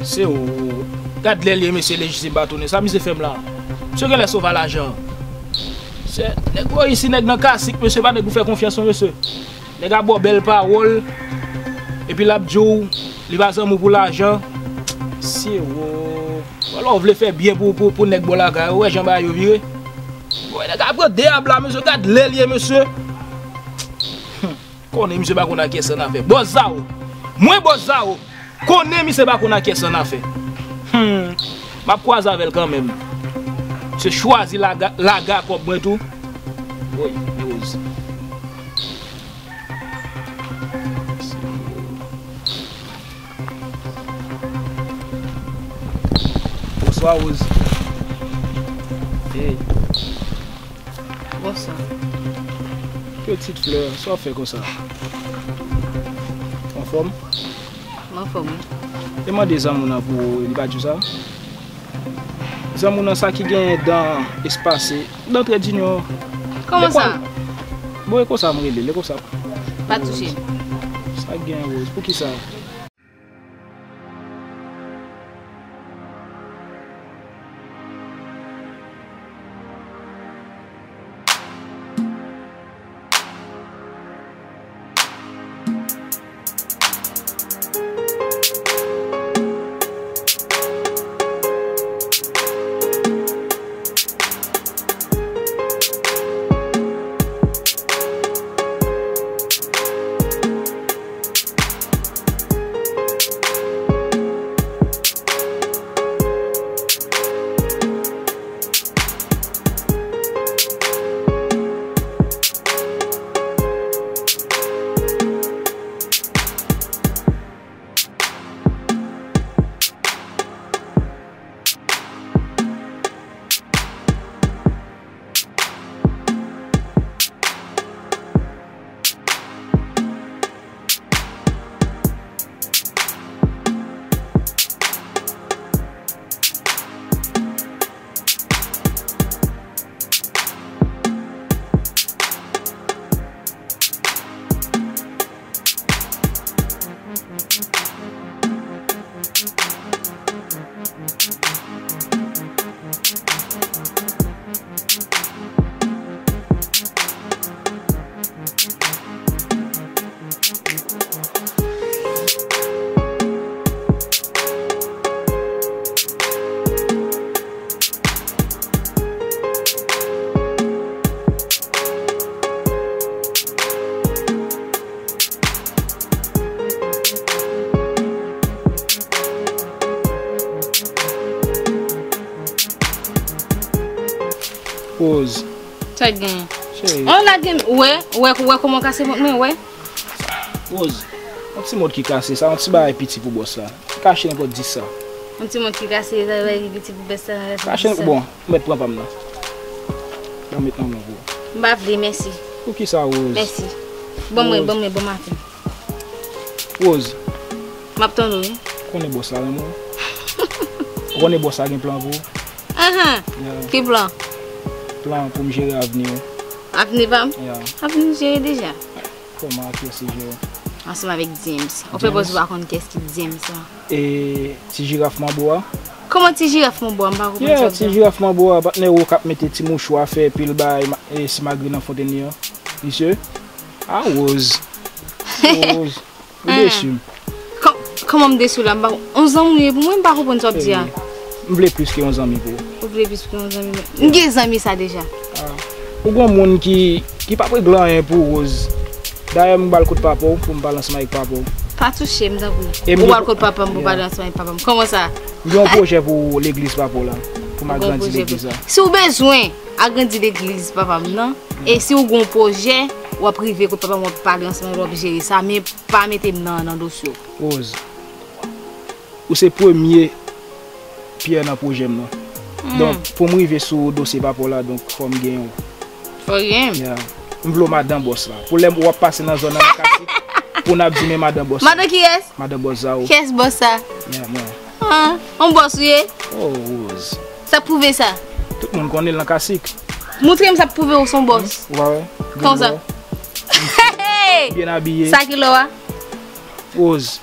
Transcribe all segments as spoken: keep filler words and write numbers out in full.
Se ou. Gad lè l ye, mesye, lejitim pa tounen. Sa misye fè m la? Misye genlè sove a lajan. Se nèg Moyiz, si nèg nan kasik, mesye, pa nèg pou fè konfyans non, mesye. Nèg ap ba w bèl pawòl, epi l ap di w li pa zanmi w pou lajan. Se ou. Wè lè w vle fè byen pou, pou, pou nèg bò lakay ou, wè jan bagay yo vire. Wè nèg ap pran deyab la, mesye, gad lè l ye, mesye. Konnen misye pa konn a kiyès l annafè. Bòs Zao. Mwen Bòs Zao. Konnen misye pa konn a kiyès l annafè. Hmm. M ap kwaze avè l kanmenm. Misye chwazi laga, laga kòb mwen tou. Woy, Rose. Bonswa, Rose. Hey. Bonswa. Pitit flè, sa w ap fè konsa? Anfòm? M anfòm, wi. E mande zanmi w nan pou ou, li pa di w sa? Zanmi w nan sa ki gen dan espase, dan trè dinyon. Kòman sa? Bon, e konsa m rele, e konsa. Pa touche m. Sa gen, Rose? Poukisa? Rose. Sa k genyen? Cheri. An lage m, wè, wè, wè kòman w kase vant mwen, wè. Rose, yon ti mòd ki kase, sa yon ti bagay piti pou bòs la. Kache nenpòt dis sa. Yon ti mòd ki kase, sa bagay ki piti pou bòs la, sa kache dis sa. Bon, ou mèt pran pa m nan. Ban m met nan men w pou ou. M pa vle, mèsi. Poukisa, Rose? Mèsi. Ban mwen, ban mwen, ban m afen. Rose. M ap tann ou, wi. Konnen bòs la renmen w. Ou konnen bòs la gen plan pou ou. Ahan. Yeah. Ki plan? Plan pou m jere avni w. Avni pa m? Yeah. Avni m jere deja. Kòman, ak kiyès li jere? Ansanm avèk James. Ou fè pòz ou pa konn kiyès ki James la. E ti jiraf manbo a? Kòman ti jiraf manbo a? M pa konprann sa w di a. Yeah, ti jiraf manbo a, patnè w k ap mete ti mouchwa, fè pil bagay, ma-, e, simagri nan fontenn li an. Misye? A Rose. Rose. Ou desi m. Kò-, kòman m desi w la? M pa, on zanmi w ye pou mwen, m pa konprann sa w ap di a. M vle plis ke yon zanmi pou ou. Ou vle plis ke yon zanmi? M gen zanmi sa deja. Ah. Ou gon moun ki, ki p ap regle anyen pou Rose. Dayè, m pral kot papa w pou m pale ansanm avèk papa w. Pa touche m, tanpri. Ou pral kot papa m pou pale ansanm avèk papa m. Kòman sa? M gen yon pwojè pou legliz papa w la, pou m agrandi legliz la. Si w bezwen agrandi legliz papa m nan, e si w gon pwojè, w ap rive kot papa m, w ap pale ansanm, w ap jere sa, men pa mete m nan, nan dosye w. Rose, ou se premye pyè nan pwojè m nan. Donk, pou m rive sou dosye papa w la, donk, fò m genyen w. Fò w genyen m? Yeah. M vle w madan bòs la. Pou lè w ap pase nan zòn nan, nan kasik, pou n ap di men madan bòs la. Madan kiyès? Madan bòs Zao. Kiyès bòs sa? Yeah, mwen. Ah, on bòs ou ye? Oh, Rose. Sa pwouve sa? Tout moun konnen l nan kasik. Montre m sa pwouve ou se on bòs. Ou pa wè? Kòman sa? Byen abiye. Sa ki lò a? Rose.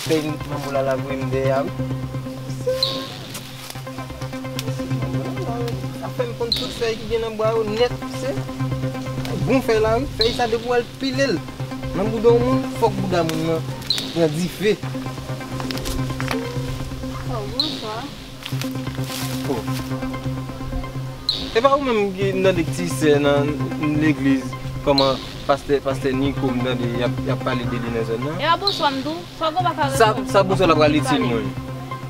Fèy manbo la la voye m dèyè a wi. Sa fè m konn tout fèy ki gen nan bwa yo nèt, se bon fèy la wi. Fèy sa depi w al pile l nan bouda yon moun, fòk bouda moun nan pran dife. Oh, bonswa. Oh. E pa ou menm ki m tande k ti sè nan legliz, kòman pastè, pastè Niko m tande y ap, y ap pale de li nan zòn nan? E pa bonswa m di w, sa w gen w pa ka reponn. Sa, sa bonswa la pral itil mwen?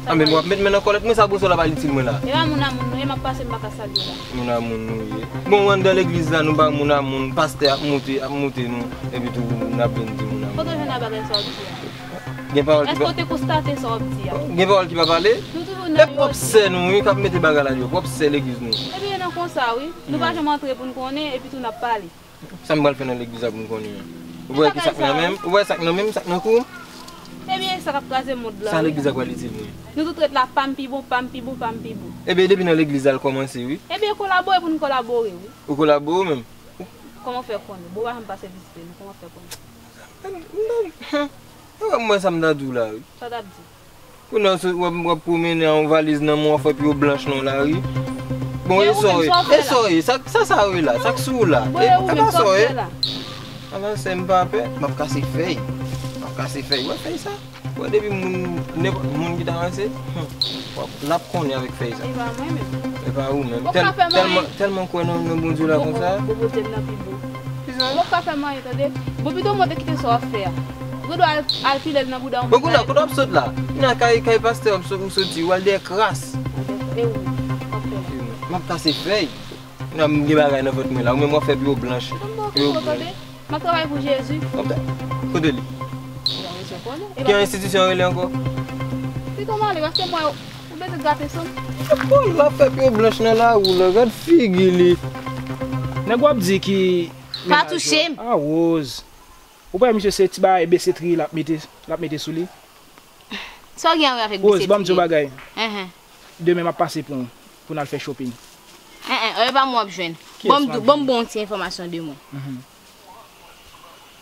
Anben, w ap met men nan kòlèt mwen, sa bonswa la pral itil mwen la? E pa moun a moun nou ye, m ap pase m pa ka salye w la. Moun a moun nou ye. Bon, anndan legliz la, nou pa moun a moun, pastè ap moute, ap moute nou, epi tou n ap vin di moun a moun. Kote w jwenn a bagay sa w di a? Gen pawòl ki pa... Èske w te konstate sa w ap di a? Gen pawòl ki pa pale? Nou toujou nan... E pwòp sè nou wi k ap mete bagay la yo, pwòp sè legliz nou. Ebyen nan konsa wi. Nou pa janm antre pou n konnen, epi tou n ap pale. Sa m pral fè nan legliz la pou m konnen an? Ou wè ki sa k nan men m? Ou wè sa k nan men m, sa k nan kou m? Ebyen sa k ap kraze mond la wi. Sa legliz la pral itil mwen? Nou tout ret la, pa m pi bon, pa m pi bon, pa m pi bon. Ebyen depi nan legliz la l kòmanse wi. Ebyen kolabore pou n kolabore wi. Ou kolabore ou menm? Kòman w fè konnen? Bon, w pa janm pase vizite nou, kòman w fè konnen? M, m, m, Ou wè mwen sa m ta di w la wi. Sa w t ap di? Kounye a w ap, w ap pwomennen ak yon valiz nan men w, w ap fè pye w blanch nan yon lari. Bon, e sa w ye? E sa w ye? Sa, sa, sa w ye la? Sa k sou ou la? E pa sa w ye? Ala sè m pa pè. M ap kase fèy. M ap kase fèy. Ou wè fèy sa? Ou wè depi moun, nenpòt moun ki ta ranse, hmm, w ap, n ap konnen avèk fèy sa. E pa mwen menm. E pa ou menm. Tèlman, tèlman kwè nan, nan Bondye la konsa. Bon, bon, bon, Bondye m nan pi bon. Ou p ap ka fè m anyen tande. Bon, pito w monte kite sa w ap fè a. Ou gen dwa al, al pile l nan bouda yon moun. Bon, kounye a, kote w ap sot la? Kounye a, kay, kay pastè w ap sot, ou soti, ou al dèyè kras. E wi, w ap fè. M ap kase fèy. Kounye a, m gen bagay nan vant mwen la. Ou menm w ap fè pye w blanch. Pye w blanch. M ap travay pou Jezi. Kote li? Ki enstitisyon rele ankò? Pito m ale, paske m wè ou bezwen gate san m. Bon, l ap fè pye w blanch nan lari la, gad figi li. Nèg w ap di ki Pa touche m. A, Rose. Ou pa wè misye se ti bagay besetri l ap mete, l ap mete sou li? Sa w gen a wè avèk besetri? Rose, ban m di w bagay. Enhen. Demen m ap pase pou, pou n al fè shopping. Enhen, e pa mwen w ap jwenn. Ban m, ban m ba w yon ti enfòmasyon de mwen.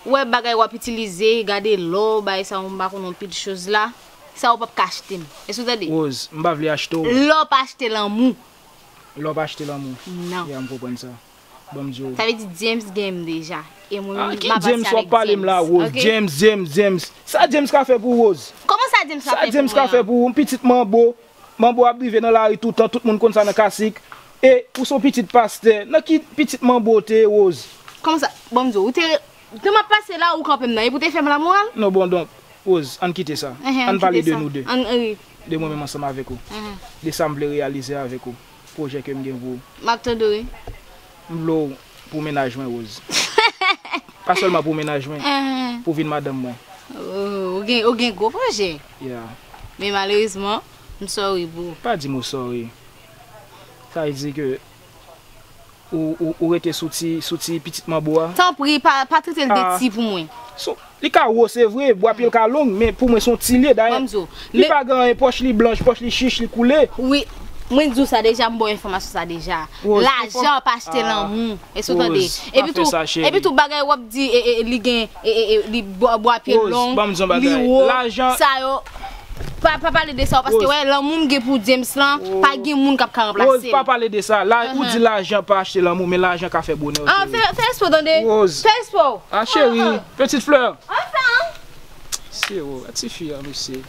Ou wè bagay w ap itilize, gade lò, bagay sa yo, m pa konn yon pil choz la. Sa yo p ap ka achte m. Èske w tande? Rose, m pa vle achte w. Lò pa achte lanmou. Lò pa achte lanmou. Non. Ya, m konprann sa. Ban m di w. Sa vle di James gen m deja. E mwen menm, m avanse avèk James. A, ki James w ap pale m la, Rose? James, James, James. Sa James ka fè pou ou, Rose? Kòman sa James ka fè pou mwen an? Sa James ka fè pou ou? M pitit manbo. Manbo ap drive nan lari toutan, tout moun konn sa nan Kasik. E ou se yon pitit pastè. Nan ki pitit manbo w te ye, Rose? Kòman sa? Ban m di w, ou te, te m ap pase la, ou kanpe m nan, epi w te fè m lamoral? Non, bon, donk, Rose, ann kite sa. Enhen, ann kite sa. Ann pale de nou de. Ann, wi. De mwen menm ansanm avèk ou. Enhen. De sa m vle reyalize avèk ou. Pwojè ke m gen pou ou. M ap tande w, wi. M vle w pou mennaj mwen, Rose. Pa sèlman pou mennaj mwen, enhen, pou vin madanm mwen. Oh, ou gen, ou gen gwo pwojè. Yeah. Men malerezman, m sorry pou ou. Pa di m ou sorry. Sa vle di ke ou, ou, ou rete sou ti, sou ti pitit manbo a. Tanpri, pa, pa trete l de ti pou mwen. So, li ka wo, se vre, bwa pye l ka long, men pou mwen se yon ti l ye. Dayè, li pa gen anyen, pòch li blanch, pòch li chich, li koule. Wi, mwen di w sa deja, m ba w enfòmasyon sa deja. Lajan pa achte lanmou. Èske w tande? Epi tou, epi tou bagay w ap di, e, e, li gen, e, e, e, li bwa, bwa pye long, li wo, sa yo. Pa, pa pale de sa, paske wè, lanmou m gen pou James lan, pa gen moun k ap ka ranplase l. Rose, pa pale de sa. La, ou di lajan pa achte lanmou, men lajan ka fè bonè. Ah, fè, fè espò tande. Rose. Fè espò. Ah, cheri, petite fleur. Anfen. Se ou, tifi a, mesye.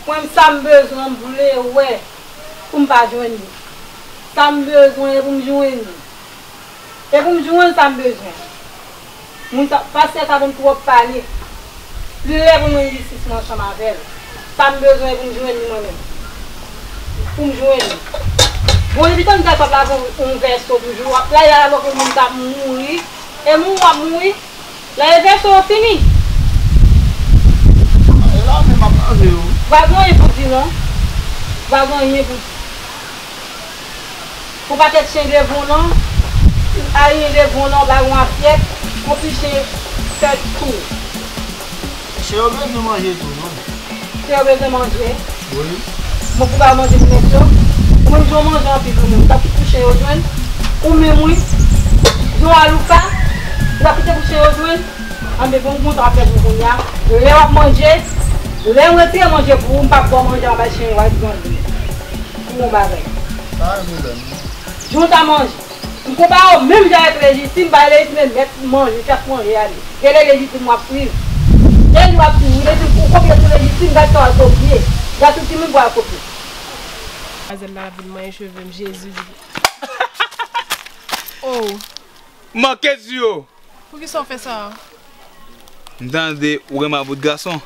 Mwen, sa m bezwen, m vle wè pou m pa jwenn li. Sa m bezwen e pou m jwenn li. E pou m jwenn sa m bezwen. Moun sa, pastè sa konn twòp pale. Li lè pou m jwenn jistis mwen ansanm avè l. Sa m bezwen e pou m jwenn li mwen menm. pou m jwenn. Bon, depi tann gason ap lave yon vèso toujou, w ap lave avèk yon moun k ap mouri, e moun w ap mouri, lave vèso yo fini. E la menm ap lave yo. Pa gen anyen pou di non. Pa gen anyen pou di. Pou pa tèt chen devan w non. Anyen devan w non, bay yon asyèt, konpli chen fè tou. Chen yo bezwen manje tou non. Chen yo bezwen manje. Wi. Bon, pou ba yo manje pou nèg yo. Ou menm jan w manje anpil ou menm. Ou t ap kite pou chen yo jwenn. Ou menm wi. Jan w aloufa. Ou t ap kite pou chen yo jwenn. Anben bon, bon, sa w ap fè pou kounye a. Lè w ap manje, lè m retire manje pou ou, m p ap ba w manje anba chen yo, al pran li. Pou yon bagay. Pa gen pwoblèm non. Jan w ta manje. M konpare w menm jan avèk Lejitim, bay Lejitim e mèt manje, chèf manje a li. Rele Lejitim w ap swiv. Rele li w ap swiv, Lejitim ou kopye sou Lejitim, gad sa w al kopye. Gad tout timoun pou al kopye. Demwazèl la vin manyen cheve m, Jezi. Oh. Manke di yo. Poukisa w fè sa? M tande ou renmen bout gason.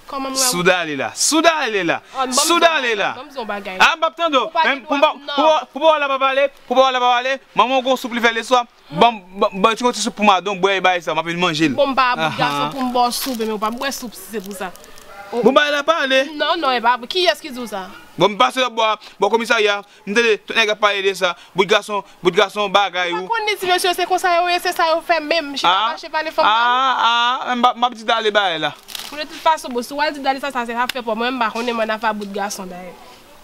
Kòman m renmen? Soudale la. Soudale la. Soudale la. Ban m di w yon bagay. A, m p ap tande w. Ou pa gen dwa, non. Pou pawòl la pa pale, pou pawòl la pa pale, manman w gon soup li fè leswa. Ban m, ban m, ban m ti, yon ti soup pou madanm, bwè e bagay sa, m ap vin manje l. Bon, m pa bout gason pou m ba w soup, men ou p ap bwè soup si se pou sa. Bon, bagay la pale. Non, non, e pa vre. Kiyès ki di w sa? Bon, m pase lòtbò a, bò komisarya, m tande tout nèg ap pale de sa. Bout gason, bout gason bagay ou. Ou pa konnen ti mesye se konsa yo ye, se sa yo fè menm. Chita mache pale fanm pa. A, a, m ap, m ap di dale bagay la. Bon, de tout fason, bon, si w al di dale sa, sa se afè pa w. Mwen, m pa konnen mwen afè bout gason dayè.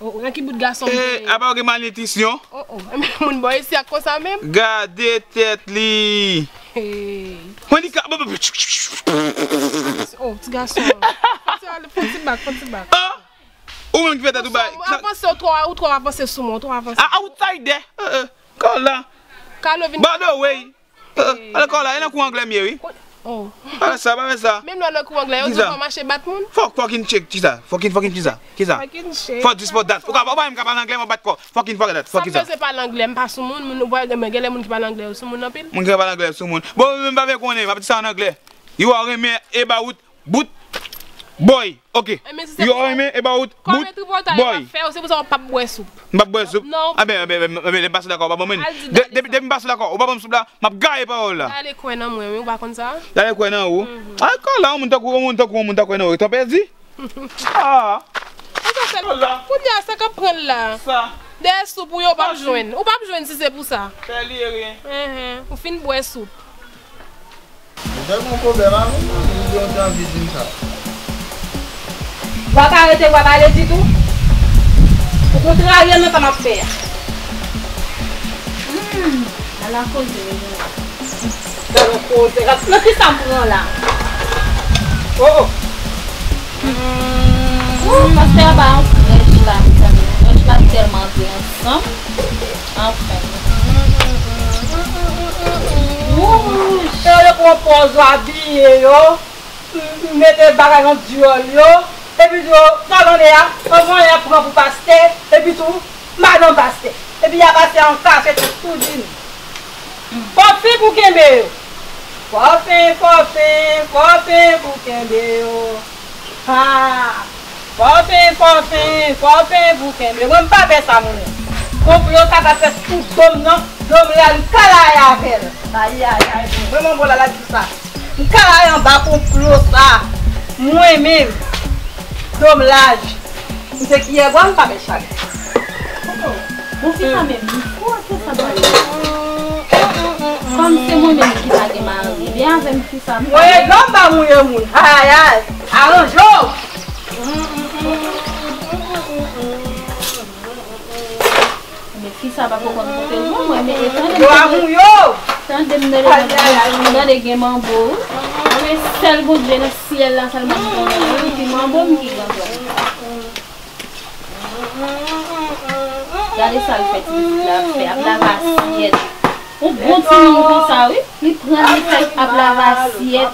Oh, oh, nan ki bout gason m te ye? Apa w gen malnitrisyon? Oh, oh. Moun bò isi a konsa menm? Gade tèt li. Hey. Mwen li ka. Oh, ti gason. Fon ti bak, fon ti bak. Ah! Ou menm ki fè tèt ou bay. Ou avanse, ou twò, ou twò avanse sou mwen, ou twò avanse. A, outsider. Kò la. Kalo vin. By the way. Alò kò la, e nan kou anglè m ye wi. Oh. Pa fè sa, pa fè sa. Menm lè w nan kou anglè, yo di w pa mache bat moun. Fuck, fucking shit, kisa? Fucking, fucking kisa? Kisa? Fucking shit. Fuck this, fuck that. Ou ka, ou pa menm ka pale anglè, mwen bat kò. Fucking, fuck that, fuck kisa? Sa m bezwen pale anglè, m pa sou moun, moun, ou pa gen lè moun ki pale anglè yo sou moun anpil. Moun ki pale anglè sou moun. Bon, mwen pa vle konnen, m ap di sa an anglè. You are renmen about bout boy. Ok. Yo renmen about bout boy. Se pou sa w p ap bwè soup. M p ap bwè soup? Non. Anben, anben, anben, anben, lè m pa sou dakò, ou pa ban mwen. Depi, depi m pa sou dakò, ou pa ban m soup la, m ap gaye pawòl la. Dale kwè nan mwen, wi, ou pa konn sa? Dale kwè nan ou? Ah, kò la, yon moun tankou, yon moun tankou, yon moun tankou nan ou, tan pèdi? Ah. Kounye a, sa k ap pran l la? Sa. Dèyè soup ou yo, ou p ap jwenn. Ou p ap jwenn si se pou sa. Fè li ere. Enhen, ou fin bwè soup. Ou fè m yon pwoblèm a, wi, m te anvi di m sa. W ap arete, w ap ale ditou? Ou kontrarye m nan sa m ap fè a. Hmm, ala koze, wi. Gade yon koze. Gade, nan kisa m pran la? Oh, oh. Hmm, pastè a ba yon krèch la, mezanmi. Krèch la tèlman antre ansanm. Anfen. Wouch! E yo pran pòz yo abiye yo, m, m mete bagay nan dyòl yo, epi yo, sa w tande a, anvan y ap pran pou pastè, epi tou, madanm pastè. Epi y ap pase an kachèt tou di nou. Fò fen pou kenbe yo. Fò fen, fò fen, fò fen pou kenbe yo. Ha! Fò fen, fò fen, fò fen pou kenbe. Mwen, m pa fè sa, moun. Konplo sa k ap fèt sou do m nan, do m la, m kalaye avè l. Ayayay, mwen, mwen, bon, la, la, di sa. M kalaye anba konplo sa. Mwen menm, do m laj. M se kiyè bwa, m pa met chak. Bon, fi sa menm, li fou ak sa bagay. Kòm se mwen menm ki pa gen mari, vin avè m fi sa. Mwen, lòm pa mouye moun. Ayayay, aranje w. Men fi sa pa poko konn kote l jwenn mwen, men e tande m tande, tande m tande, m tande gen manbo, wi. Mwen, sèl Bondye nan syèl la sèlman m konnen, wi, ki manbo m ki grandon. Gade sa l fè ti pitit la ap fè, ap lave asyèt. Yon bon timoun konsa, wi. Li pran li fè ap lave asyèt.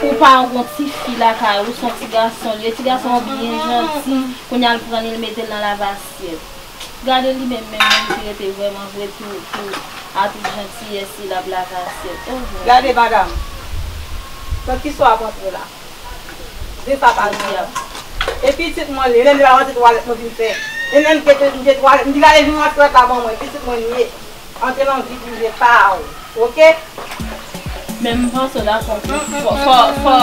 Ou pa yon ti fi lakay ou, se yon ti gason li ye. Ti gason an byen janti. Kounye a l pran li, l mete l nan lave asyèt. Gade li menm, menm, menm ki rete vrèman vre tou, tou, a tout jantiyès li, l ap lave asyèt. Oh, oh. Gade, madanm. Nan kisa w ap antre la? De sa pa di a. E pitit mwen li, lè li pa rantre twalèt mwen vin fè. E menm ke te, m te twalèt, m di gade vin wè twalèt la ban mwen, pitit mwen m ye. Antre nan vi prive pa w, oke? Men m panse w dakò pou fò, fò, fò.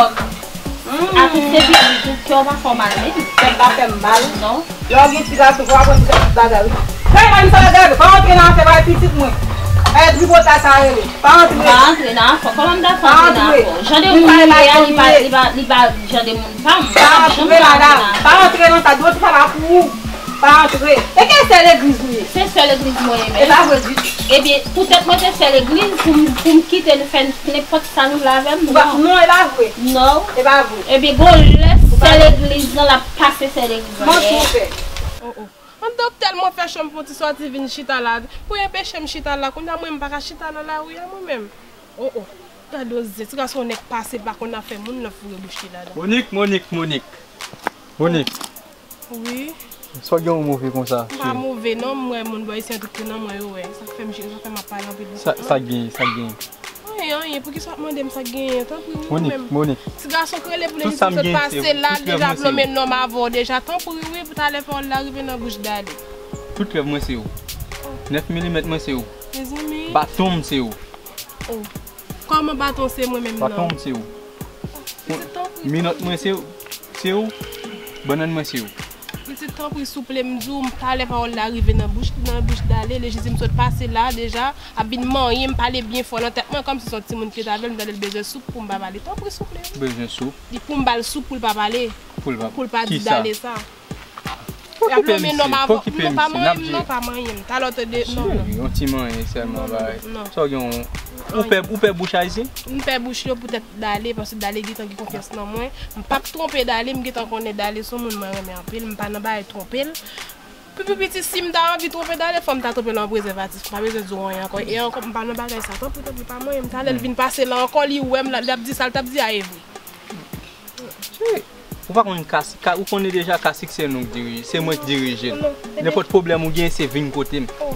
Atis se pitit, tout kè w pa fè w mal menm. Kè m pa fè m mal. Non. Lè w gen ti gason, fò w aprann fè tout bagay, wi. Kay mwen sa gade, pa antre nan afè bagay pitit mwen. Ay tripotay sa rele. Pa antre. Pa antre nan afè. Kòman m ta fè antre nan afè? Jan de moun li ye a, li pa, li pa, li pa jan de moun pa m. Pa antre, madanm. Pa antre nan sa. Dwòl sa pa pou ou. Pa antre. E ke sè legliz ou ye? Se sè legliz mwen ye, men. E pa vre ditou. Ebyen, poutèt mwen se sè legliz, pou m, pou m kite nou fè nenpòt sa nou vle avè m, non. Non, e pa vre. Non. E pa vre. Ebyen, gon lè sè legliz lan l ap pase sè legliz lan dèyè. Kòman w fè? Oh, oh. Anndan w tèlman fè cho m fè yon ti sòti vin chita la. Pou enpeche m chita la, kounye a mwen m pa ka chita nan lari a mwen menm. Oh, oh. Gade yon zen, ti gason nèk pase pa konn afè moun nan foure bouch li ladan. Monik, Monik, Monik. Monik. Wi. Sa w gen w move konsa? M pa move non, m wè moun bò isi an tout nan mwen yo wè. Sa k fè m, sa k fè m ap pale anpil. Sa, sa k genyen, sa k genyen? Anyen, anyen, poukisa w ap mande m sa k genyen? Tanpri, wi, ou menm. Monik, Monik. Ti gason k rele pou li di sot pase la, l deja ap lonmen nonm avè w deja. Tanpri, wi, pou talè pawòl la rive nan bouch Dale. Tout rèv mwen se ou. Nèf milimèt mwen se ou. Mezanmi. Baton m se ou. Oh. Kòman baton se mwen menm nan? Baton m se ou. Pitit, tanpri, minòt mwen se ou, se ou. Bannann mwen se ou. Pitit, tanpri, souple, m di w, m talè pawòl la rive nan bouch, nan bouch Dale, Lejitim sot pase la deja, ap vin manyen m, pale byen fò nan tèt mwen, kòmsi se yon timoun ki rete avè l, m tande l bezwen soup pou m pa pale. Tanpri, souple. Bezwen soup? Li pou m ba l soup pou l pa pale. Pou l pa, pou l pa di Dale sa. Okipe misye, okipe misye, n ap jere. Non, pa manyen m, non, pa manyen m. Talè w tande, non, non. Cheri, yon ti manyen sèlman, bagay. Non. Sa w gen, ou pè, ou pè bouch ayisyen? M pè bouch yo poutèt Dale, paske Dale gentan gen konfyans nan mwen. M p ap twonpe Dale, m gentan konnen Dale se yon moun mwen renmen anpil, m pa nan bagay twonpe l. Pi, pi piti, si m ta anvi twonpe Dale, fò m ta twonpe l an prezèvatif. M pa bezwen di w anyen ankò. E ankò, m pa nan bagay sa. Tanpri, tanpri, pa manyen m. Talè l vin pase la ankò, li wè m la, l ap di sa l t ap di a, e vre. Cheri, ou pa konn ka, ka, ou konnen deja ka siksè nou k dirije, se mwen k dirije l. Nenpòt pwoblèm ou gen, se vin kote m. Oh,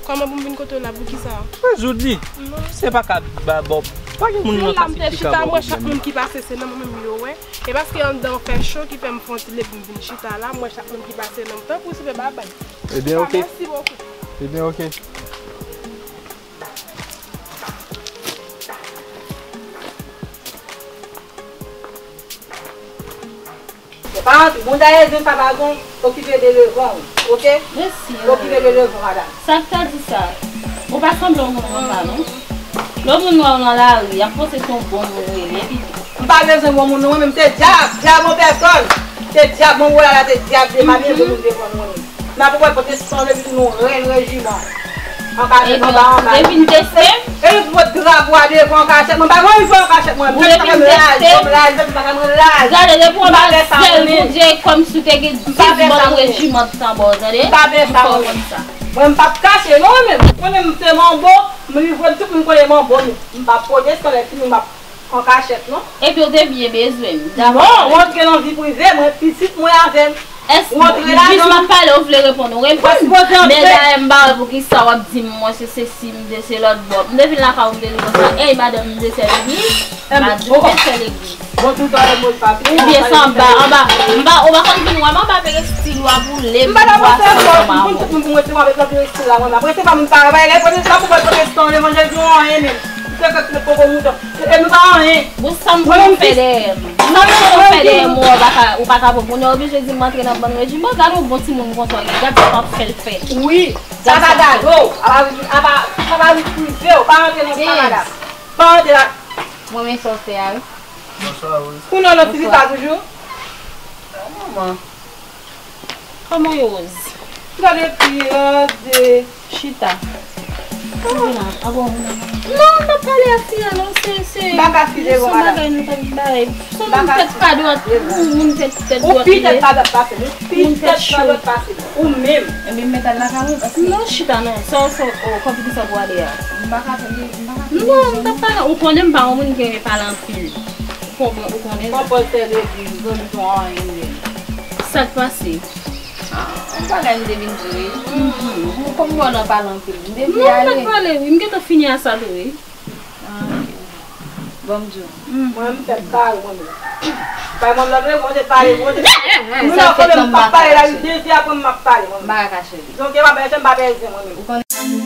kòman pou m vin kote w la? Poukisa? Rezoud li. Non. Se pa ka ba, bon, pa gen moun nan ka siksè ka ba pwoblèm. Mwen chak moun ki pase, se nan mwen menm yo wè. E paske anndan an fè cho ki fè m fè yon ti leve m vin chita la, mwen chak moun ki pase nan m. Tanpri, souple, babay. Ebyen, oke. Mèsi bokou. Ebyen, oke. Pa antre, moun ta ede sa pa bon, okipe de devan w, oke? Mèsi. Okipe de devan w, madanm. Sa k ta di sa? Ou pa sanble yon moun konsa, non? Lè moun wè w nan lari, y ap panse se yon bon moun ou ye, epi. M pa bezwen bon moun, non, mwen menm se dyab, dyab an pèsòn. Se dyab, mwen wè la, se dyab, se pa bezwen moun devan moun. N ap wè pote san depi nou rèn rejiman. An kachèt, anba, anba. Ou te vin teste m? E nou pot drapo a devan an kachèt. Mwen pa gen anvi fè an kachèt, mwen. Ou te vin teste m? Mwen pa ka mwen laj, mwen pa ka mwen laj. Gade, depi w anba zèl Bondye, kòmsi w te gen dis bon rejiman tan ba w, tande? M pa fè sa, mwen. Mwen, m p ap kache, non, mwen menm. Mwen menm, se manbo, m livre m, tout moun konnen manbo m. M p ap pote san lè fini, m ap an kachèt, non. Epi w te byen bezwen m. Non, w antre nan vi prive mwen, pitit mwen avè m. Èske w antre ladan? Jis m ap pale, ou vle reponn, ou reponn. Men dayè m pa wè poukisa w ap di m mwen se sesi, m se lòt bò. M te vin lakay ou, m te di konsa, ey, madanm, m se sè legliz. M pa di m se sè legliz. Bon, tout a lè mwen pa. Ou byen se anba, anba, m pa, ou pa konn vin wè m anba perestil ou a boule, m bwase ansanm avè w. M konn tout moun pou mwen, se mwen avèk nan perestil la, mwen. Apre, se pa moun pa, pa, pa, pa, pa, pwotestan, levanjèl, nou anyen menm. Se kèk lòt poko mouton. E nou pa anyen. Bon, sa m pou fè dèyè m? Sa m pou fè dèyè m, ou pa ka, ou pa ka pran pou nou oblije di m antre nan bann rejiman. Gade yon bon timoun konsa w ye. Gade sa w ap fè l fè. Wi, sa pa gade w. Apa, apa, apa, prive w. Pa antre nan sa, madanm. Pa antre la. Mwen men sa w fè a, wi. Bonswa, Rose. Ou nan lòt ti fi sa toujou? Manman. Kòman w ye, Rose? Gade fi, gade. Chita. Vin la, abò vin la. Non, m pa pale a fi a, non, se, se, se yon bagay nou t ap bay. Se yon moun tèt pa dwat, yon moun tèt, tèt dwat li ye. Ou pi tèt pa dwat pase m, ou pi tèt pa dwat pase m, ou menm. Ebyen, m mèt al lakay mwen, paske. Non, chita, non. Sa w, sa w, oh, kòm ki sa pou ale a? M pa ka tande, m pa ka tande. Non, m t ap pale, ou konnen m pa yon moun ki renmen pale anpil. Ou konprann, ou konnen. Papa w sè legliz, zanmi tou anyen menm. Sa k pase? Ah, yon bagay m te vin di wi. Mwen konn mwen nan pale anpil. M te vle ale. Non, m pa t pale wi. M gentan fini a sa tou wi. Ah, ok. Bon, m di w. Mwen, m fèt kare mwen menm. Bay mwen lòt, mwen se pale, mwen se. Mwen nan fè m pa pale la, de fi apre m ap pale, mwen. M pa ka kache li. Donk, e pa bay, fè m pa pèse, mwen menm. Ou konnen.